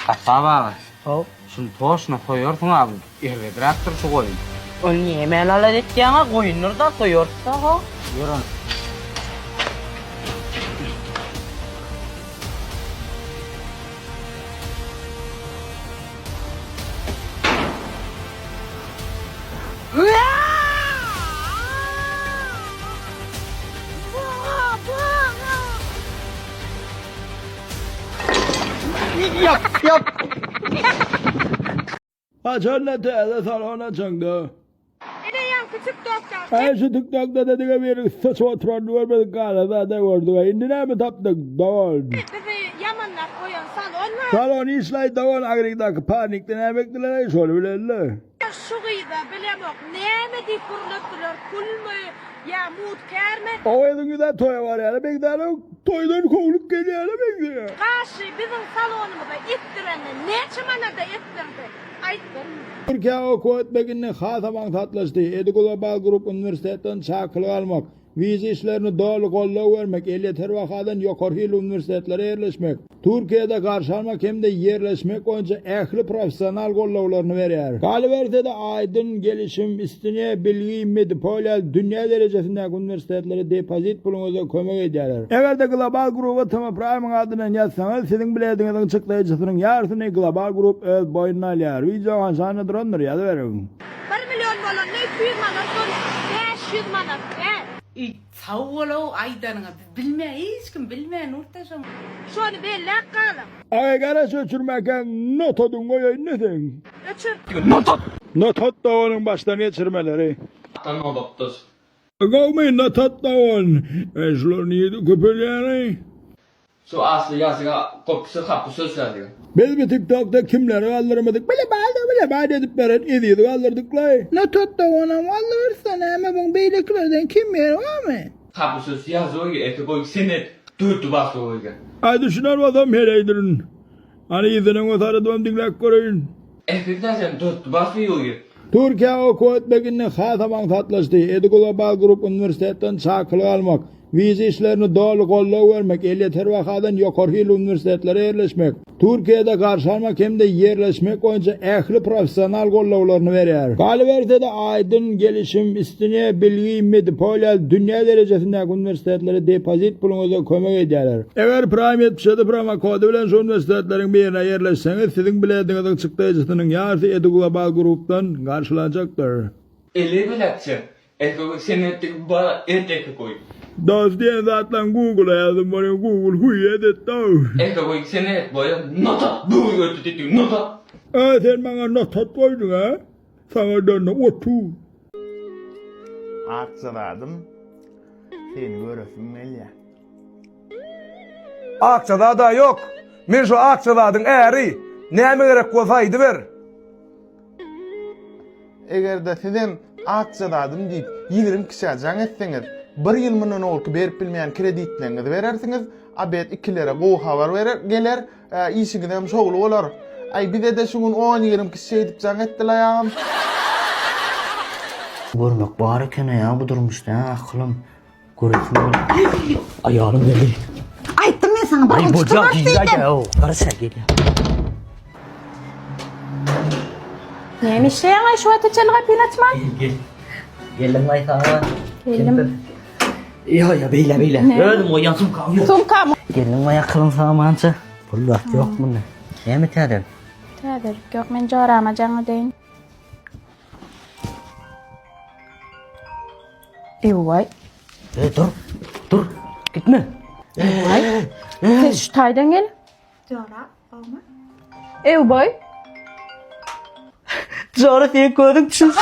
Gassap aga. How. Şuny toşna soýarsyň a bu erbedräkdir şu goýun. Ony nämäni alada etýäň-a, goýundyr-da, soýarys-da, how. Ýör onda. Ýap, ýap. Haçanda täze salon açaňda. Ine ýaňky tiktokdaky. Aý şu tiktokda-da diňe biriň syçyp oturanyny görmedik galan zada gördüg-ä. Indi näme tapdyň dogan? Bizi ýamanlap goýan salon bar. Salon işlaý dogan agrikdaky panikde näme etdiler-aý şony bileli. Şu gyza bilemok näme diýip gürletdiler pulmy ýa mugt kärmi. O gyzyň ýüzä toýa barýana meňzänok toýdan kowlup gelýäne meňzeýä. Gaşy biziň salonymyza etdirende näçe manada etdirdi aýt berme. Türkiýä okuwa gitmek indi hasam aňsatlaşdy. Edu Global Group uniwersitetden çakylyk almak, wiza işlerini doly goldaw bermek, elýeter bahadan ýokary hilli uniwersitetlere ýerleşmek, Türkiýede garşy almak hem-de ýerleşmek boýunça ähli professional goldawlaryny berýär. Galyberse-de, Aýdyn, Gelişim, Istinye, Bilgi, Medipol ýaly dünýä derejesindäki uniwersitetlere depozit puluňyzda kömek edýärler. Eger-de Global Group-a TM Prime-yň adyndan ýazsaňyz, siziň bilediňiziň çykdaýjysynyň ýarysyny Global Group öz boýnuna alýar. Wideo hanşanda durandyr, ýazyberiň. Bir million bolanda 200 manat bolýar. 500 manat däl. Sag bolow aýdanyňa biz bilmä hiç kim bilmä Nurtaşam. Şony belläp galyň. Aý garaş öçürmäkäň notadyň goýaýyn-da seň. Öçür. Notat! Notat doganyň başdan geçirmeleri. Ata nobatdaş. Gowmy notat dogan. Eý şular nirde köpelýäraý. Şu asly ýazyga gopsy hapy söz ýazyga. Biz bu tiktokda kimleri galdyrmadyk bile baldyr bile bal edip beren Ezizi galdyrdyklaý. Notat doganam galdyrarsa näme buň beýlekilerden kem ýeri barmy? Hapy söz ýazyga eke goý senet dördi basy goýga. Aý düşünen bolsam heleýdirin. Hany yzyna öňe saradybam diňläp göreýin. Efirde sen dördi basy goýga. Türkiýä okuwa gitmek indi hasam aňsatlaşdy. Edu Global Group uniwersitetden çakylyk almak, wiza işlerini doly goldaw bermek, elýeter bahadan ýokary hilli uniwersitetlere ýerleşmek, Türkiýede garşy almak hem-de ýerleşmek boýunça ähli professional goldawlaryny berýär. Galyberse-de, Aýdyn, Gelişim, Istinye, Bilgi, Medipol ýaly dünýä derejesindäki uniwersitetlere depozit puluňyzda kömek edýärler. Eger Prime 77 promokody bilen şu uniwersitetleriň birine ýerleşseňiz, siziň biletiňiziň çykdaýjysynyň ýarysy Eduglobal Group-dan garşylanjakdyr. Ele biläkçe eke goý sen etdigi bar et eke goý. Dos diýen zatlaň google-a ýazdym welin google huýýet etdi-ow. Eke goý sen et boýa notat bu ötdi diýdi notat. A sen maňa notat goýduň-a? Saňa dönde 30. Akjazadym seni göresim gelýär. Akjazada ýok. Men şu Akjazadyň äri. Näme gerek bolsa aýdyber. Eger-de sizem Akjazadym diýip 20 kişä jaň etseňiz, bir ýyl mundan owalky berip bilmeýän kreditleriňizi berersiňiz, obed ikilere gowy habar berer geler, işiňizem şowly bolar. Aý bize-de şu gün on-ýigrimi kişi şeýdip jaň etdilaý agam. Görmek bar eken-ä ýa bu durmuşda, akylym. Göresim geldi. Aýalym geldi. Aýtdym men saňa bir gün çykarmarys diýdim. Garaşa gelýär. Näme işleýäň aý şu wagta çenli gapyny açman? Gel gel. Geldim aý saňa. Geldim. Ýa ýa beýle beýle. Özüm goýýan sumkam ýok. Sumkam. Geldim aý akylym samança. Pul zat ýok munda. Näme täzelik? Täzelik ýok. Men jorama jaň edeýin. Ewaý. Ey dur. Dur. Gitme. Ewaý. Siz şu taýdan gel. Jora, gowmy? Ewbaý. Jora seň gözüň çüz.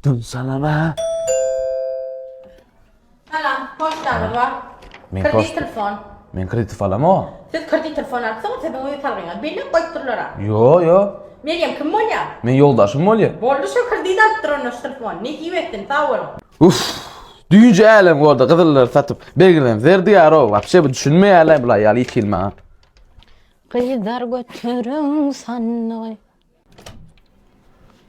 Dun salama. Salam, poçtaňyz bar. Men Kredit telefon. Men kredit alamok. Siz kredit telefon alypsyňyz, siziň öý salgyňyz belli goýupdyrlar-a. Ýo, ýo. Merýem kim bolýar? Men ýoldaşym bolýar. Boldy şo kredit alypdyr onda şu telefony. Nesip etsin, sag boluň. Uff. Düýnje älem gorda gyzyllary satyp, belgilem zerdi ýar-ow. Wapşe bu düşünmeýärler bular ýaly hiç hili maňa. Gyzlar göteriň sandygy.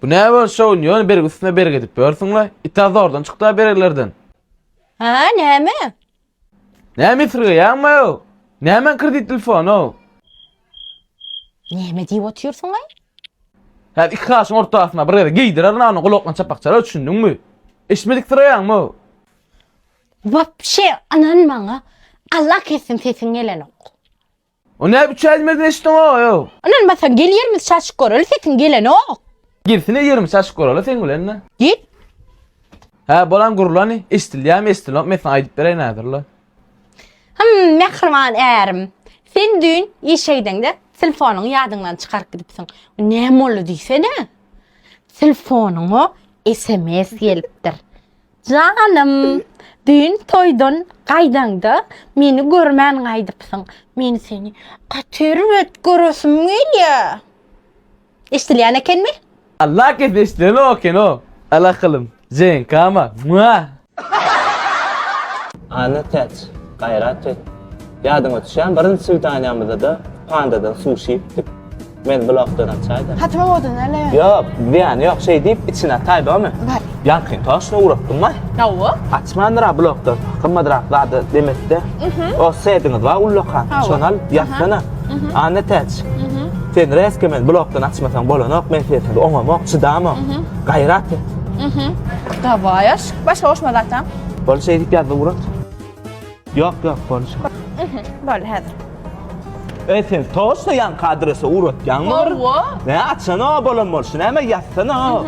Bu näme boluş şo gün ýöne bergi üstüne bergi edip ýörsüň-le. Ita zordan çykdy-a bergilerden. Hä, näme? Näme ýitirgeýäňmi-ow? Nämäň kredit telefony-ow? Näme diýip otyrsyň-aý? Häzir iki gaşyň ortasyna bir gezek geýdirerin ony gulakdan çapak çalar düşündiňmi? Eşitmedik syraýaňmy-ow? Wapşe ynan maňa Allah kessin sesiň gelenok. O näme üç ädimeden eşitdiň-ow? Ynanmasaň gel ýerimizi çaşyp göreli sesiň gelenok. Gelsene ýerimizi çaşyp göreli seň bilen-de. Gel. Hä bolan gurlany eşdilýärmi eşdilenok men saňa aýdyp bereýin häzirle. Hym mähriban ärim. Sen düýn işe gideňde telefonyňy ýadyňdan çykaryp gidipsiň. Näme boldy diýsene. Telefonyňa sms gelipdir. Janym, düýn toýdan gaýdaňda meni görmän gaýdypsyň. Men seni gaty erbet göresim gelýär. Eşdilýän ekenmi? Allah kesin eşdilenok eken-ow. Al akylym. Ženkama. Mua! Annatäç, gaýrat et. Ýadyňa düşýärmi, birinji swidaniýamyzda-da pandadan suşi iýipdik. Men blokdan açaýdym. Hatyma boldy näle? Ýok, zyýany ýok, şeý diýip içine ataý bormy? Bar. Ýaňkyny toşna ugratdym-aý. Hawa. Açmandyr-a blokdan. Gymmadrak zady demetde. O sediňiz bar ullakan. Şony al, ýatsana. Annatäç. Sen reske meni blokdan açmasaň bolanok, men sensiz oňamok, çydamok. Gaýrat et. Dawaý aşk. Başga goşma zatam. Boldy şeý diýip ýazdy ugrat. Ýok, ýok, boldy. Boldy häzir. Eý sen toçna ýaňky adrese ugratýaňmy bir? Hawa. Nä açana bolan bolşy näme ýazsana.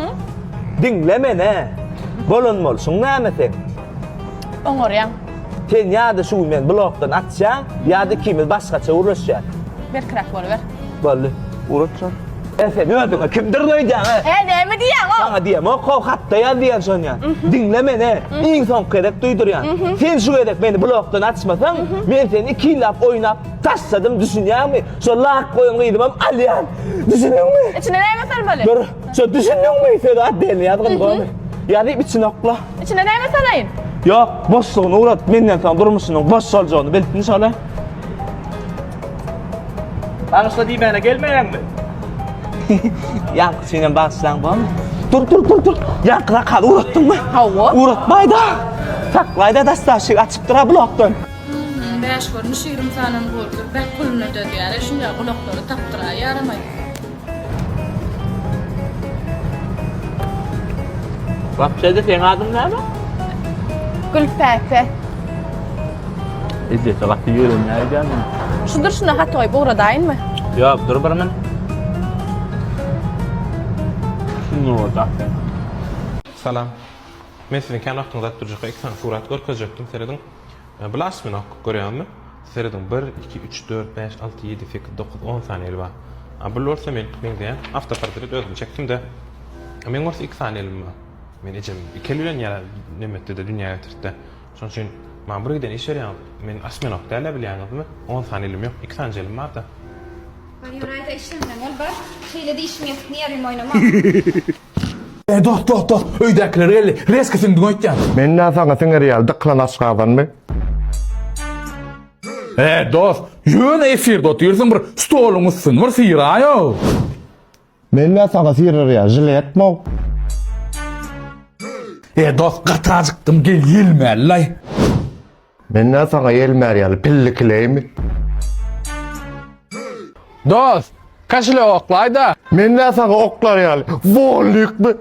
Diňle meni. Bolan bolşuň näme seň? Oňarýaň. Sen ýa-da şu gün meni blokdan açýaň, ýa-da ikimiz başgaça gürleşýäs. Berkiräk boluber. Boldy. Ugrat şony. E sen özüňe kimdirin öýdýäň-e? E näme diýýäň-ow? Saňa diýemok, how hatda ýaz diýen şonýan. Diňle meni, iň soňky gezek duýdurýan. Sen şu gezek meni blokdan açmasaň, men seni iki ýyllap oýnap taşladym, düşünýäňmi? Şo lak goýan gyzymam alýan. Düşündiňmi? Içine näme salmaly? Dur, şo düşündiňmi? Sözi otdelni ýazgyn gowy. Ýazyp içine okla. Içine näme salaýyn? Ýok, boşlugyny ugrat, menden soň durmuşynyň boş boljagyny bilsin şola. Bagyşla diýmäne gelmeýäňmi? Ýaňky üçinem bagyşlaň bormy? Dur, dur, dur, dur. Ýaňky zakazy ugratdyňmy? Hawa. Ugratmaý-da. Saklaý-da dastaşyk açypdyr-a blokdan. Bäş görnüş 20 sanam goldur. Bäh puluny ödedýär-ä şunýa gulaklary tapdyraýýaramaý. Wapşe-de seň adyň näme? Gülpäpe. Ejesi gaty ýörenýär öýdýän men. Şu durşuna hat goýup ugradaýynmy? Ýok, dur bir min. Şunda boldy. Salam. Men siziň kän wagtyňyzy alyp durjak iki sany surat görkezjekdim, serediň. Bul osminok, görýäňizmi? Serediň, bir, iki, üç, dört, bäş, alty, ýedi, sekiz, dokuz, on sany eli bar. A bul bolsa meňki meňzeýän awtoportret özüm çekdim-de. Meň bolsa iki sany elim bar. Men ejem iki el bilen ýa nemetde-de dünýä getirtdi. Şonuň üçin maňa bir giden iş berýäňiz. Men osminok däl-ä bilýäňizmi? On sany elim ýok, iki sanyja elim bar-da. Bar ýöräýdä işlemden ol bar. Şeýle-de işim ýetik nerwim oýnamaz. E dost dost dost öýdäkiler geldi. Reski siňdiň öýtýän. Men nä saňa siňer ýaly dykylan aşgazanmy? E dost ýöne efirde otyrsyň bir stoluň üstüni bir syraý-ow. Men nä saňa syrar ýaly žiletmi-ow? E dost gaty ajykdym gel ýelmälilaý. Men nä saňa ýelmär ýaly pillikileými? Dost, kaşelek oklaý-da. Men nä saňa oklar ýaly wolnikmi?